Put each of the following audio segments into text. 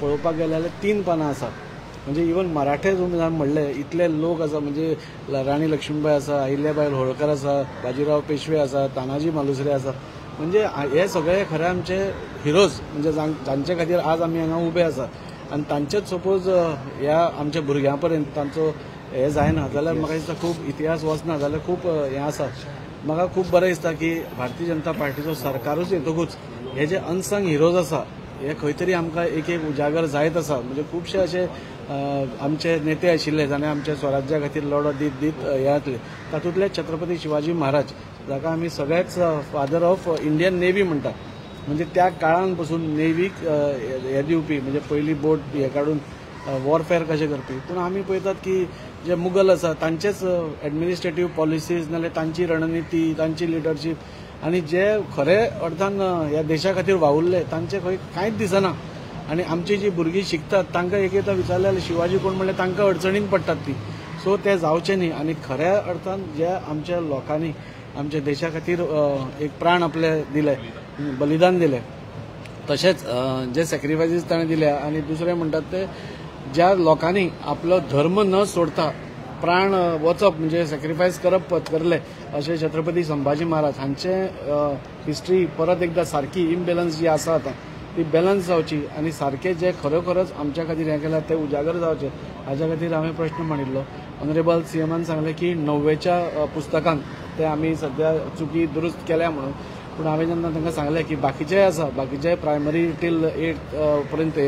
पळोवपाक गेले जाल्यार 3 पानां आसा. म्हणजे इवन मराठे तुमी म्हणले इतले लोक आसा, म्हणजे राणी लक्ष्मीबाई आसा, अहिल्याबाई होळकर आसा, बाजीराव पेशवे आसा, तानाजी मालुसरे आसा. म्हणजे हे सगळे खरे आमचे हिरोज, म्हणजे जांचे खातीर आज आमी हांगा उबे आसा. आनी तांचेच सपोज ह्या आमच्या भुरग्यां पर्यंत तांचो हे जायना जाल्यार म्हाका दिसता खूब इतिहास वचना जाल्यार खूब हें आसा. म्हाका खूब बरें दिसता की भारतीय जनता पार्टीचो सरकारूच येतकूच हे जे अनसंग हिरोज आसा हे खंय तरी आमकां एक एक उजागर जायत आसा. म्हणजे खुबशे अशे आमचे नेते आशिल्ले जाणे आमच्या स्वराज्या खातीर लढो दीत दीत हे जातले. तातूंतले छत्रपती शिवाजी महाराज जाका आमी सगळेच फादर ऑफ इंडियन नेव्ही म्हणटा, म्हणजे त्या काळान पसून नेव्हीक हे दिवपी, म्हणजे पयली बोट हे काडून वॉरफेअर कशें करपी. पूण आमी पळयतात की जे मुगल आसा तांचेच एडमिनिस्ट्रेटीव पॉलिसीज नाल्यार तांची रणनिती, तांची लिडरशीप आनी जे खरे अर्थान ह्या देशा खातीर वावुरले तांचे खंय कांयच दिसना. आनी आमची जी भुरगीं शिकतात तांकां एक एकदां विचारलें जाल्यार शिवाजी कोण म्हणल्यार तांकां अडचणीन पडटात ती. सो ते जावचें न्ही. आनी खऱ्या अर्थान ज्या आमच्या लोकांनी आमच्या देशा खातीर एक प्राण आपले दिले, बलिदान दिलें, तशेंच जे सॅक्रिफायसीस ताणें दिल्या. आनी दुसरें म्हणटात ते ज्या लोकांनी आपलो धर्म न सोडता प्राण वचप म्हणजे सॅक्रिफायस करप पत्करले अशें छत्रपती संभाजी महाराज हांचे हिस्ट्री परत एकदां सारकी इम्बेलन्स जी आसा आतां ती बॅलन्स जावची आनी सारकें जे खरोखरच आमच्या खातीर हें केलां तें उजागर जावचें हाज्या खातीर हांवें प्रश्न मांडिल्लो. ऑनरेबल सीएमान सांगलें की 9वेच्या पुस्तकांत ते आमी सद्या चुकी दुरुस्त केल्या म्हणून. पूण हांवें जेन्ना तांकां सांगलें की बाकीचेय आसा, बाकीचे प्रायमरी टील 8 पर्यंत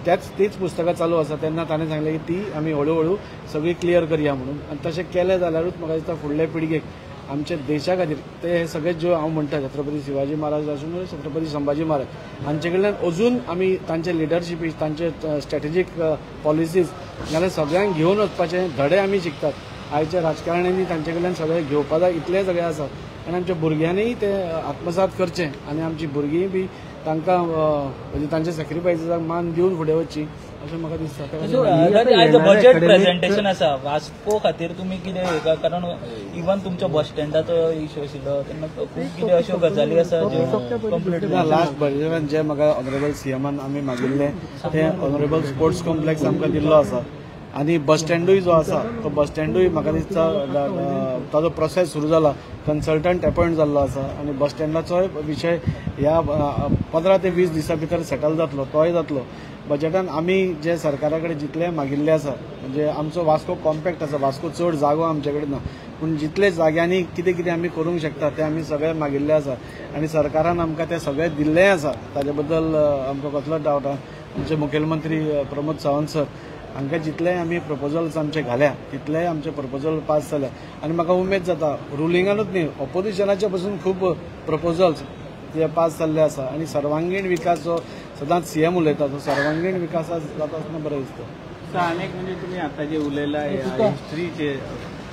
त्याच तीच पुस्तकां चालू आसा, तेन्ना ताणें सांगलें की ती आमी हळू हळू सगळी क्लियर करया म्हणून. आनी तशें केलें जाल्यारूच म्हाका दिसता फुडले पिळगेक आमच्या देशा खातीर ते हे सगळे ज्यो हांव म्हणटा छत्रपती शिवाजी महाराज आसूं, छत्रपती संभाजी महाराज हांचे कडल्यान अजून आमी तांचे लिडरशिपी, तांचे स्ट्रॅटेजीक पॉलिसीज जाल्यार सगळ्यांक घेवन वचपाचे धडे आमी शिकतात. आयच्या राजकारण्यांनी तांचे कडल्यान सगळें घेवपा जाय इतलें सगळें आसा. आनी आमच्या भुरग्यांनीय ते आत्मसात करचें आनी आमची भुरगीं बी तांकां म्हणजे तांच्या सॅक्रिफायसीसाक मान दिवन फुडें वचची अशें म्हाका दिसता. आयज बजेट प्रेझेंटेशन आसा वास्को खातीर तुमी कितें, कारण इवन तुमच्या बस स्टँडाचो इश्यू आशिल्लो तेन्ना खूब कितें अश्यो गजाली आसा ज्यो कंप्लीट. लास्ट बजेटान जे म्हाका ऑनरेबल सीएमान आमी मागिल्लें तें ऑनरेबल स्पोर्ट्स कॉम्प्लेक्स आमकां दिल्लो आसा. आनी बस स्टँडूय जो आसा तो बस स्टँडूय म्हाका दिसता ताजो प्रोसेस सुरू जाला, कन्सल्टंट अपॉयंट जाल्लो आसा आनी बस स्टँडाचोय विशय ह्या 15 ते 20 दिसां भितर सेटल जातलो, तोय जातलो. बजेटान आमी जे सरकारा कडेन जितले मागिल्ले आसा, म्हणजे आमचो वास्को कॉम्पॅक्ट आसा, वास्को चड जागो आमचे कडेन ना, पूण जितले जाग्यांनी कितें कितें आमी करूंक शकता तें आमी सगळें मागिल्लें आसा आनी सरकारान आमकां तें सगळें दिल्लें आसा. ताजे बद्दल आमकां कसलोच डावट ना. आमचे मुखेलमंत्री प्रमोद सावंत सर हांकां जितले आमी प्रपोजल्स आमचे घाल्या तितलेय आमचे प्रपोजल पास जाले. आनी म्हाका उमेद जाता रुलिंगानूच न्ही ऑपोजिशनाचे पसून खूब प्रपोजल्स जे पास जाल्ले आसा. आनी सर्वांगीण विकास जो सदांच सीएम उलयता तो सर्वांगीण विकास जाता आसतना बरें दिसता. अनेक म्हणजे तुम्ही आता जे उलयला हिस्ट्रीचे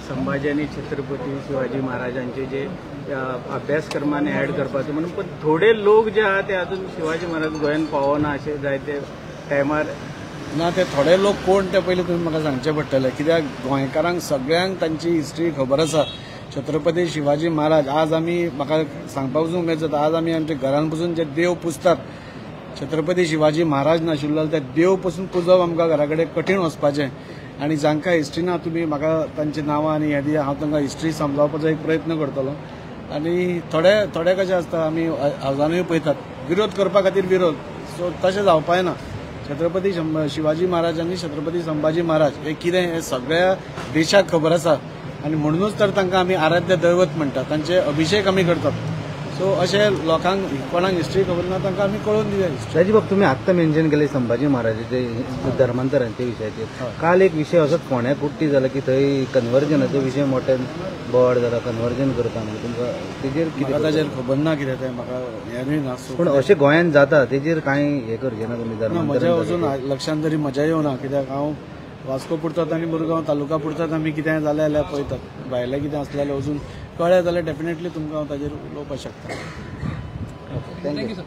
संभाजी आणि छत्रपती शिवाजी महाराजांचे जे अभ्यासक्रमाने ऍड करपाचो म्हणून, पण थोडे लोक जे आहा ते अजून शिवाजी महाराज गोंयान पावना अशें जायते टायमार ना. ते थोडे लोक कोण ते पयलीं तुमी म्हाका सांगचें पडटलें, कित्याक गोंयकारांक सगळ्यांक तांची हिस्ट्री खबर आसा. छत्रपती शिवाजी महाराज आज आमी म्हाका सांगपाक पसून उमेद जाता, आज आमी आमच्या घरान पसून जे देव पुजतात छत्रपती शिवाजी महाराज नाशिल्लो त्या देव पसून पुजप आमकां घरा कडेन कठीण वचपाचें. आनी जांकां हिस्ट्री ना तुमी म्हाका तांची नांवां आनी हें दिया, हांव तांकां हिस्ट्री समजावपाचो एक प्रयत्न करतलो. आनी थोडे थोडे कशें आसता आमी हावजानूय पळयतात विरोध करपा खातीर विरोध, सो तशें जावपाक ना. छत्रपती शिवाजी महाराज आनी छत्रपती संभाजी महाराज हे कितें हें सगळ्या देशाक खबर आसा आनी म्हणूनच तर तांकां आमी आराध्य दैवत म्हणटात, तांचे अभिषेक आमी करतात. सो अशें लोकांक कोणाक हिस्ट्री खबर ना तांकां आमी कळोवन दिवया. राजीव बाब, तुमी आत्तां मेन्शन केले संभाजी महाराजाचे धर्मांतरांच्या विशयाचेर. काल एक विशय असोच फोंड्या कुट्टी जाला की थंय कन्वर्जनाचो विशय मोठ्यान बोवाळ जाला, कन्वर्जन करता म्हणून तुमकां तेजेर कितें? ताजेर खबर ना कितें तें म्हाका हें ना. पूण अशें गोंयांत जाता तेजेर कांय हें करचें ना तुमी? ना, म्हज्या अजून लक्षांत तरी मजा येवना, कित्याक हांव वास्को पुरतात आनी मुरगांव तालुका पुरतात आमी कितें जालें जाल्यार पळयतात, भायलें कितें आसलें जाल्यार अजून कळ्ळें जाल्यार डेफिनेटली तुमकां हांव ताजेर उलोवपाक शकता. Thank you.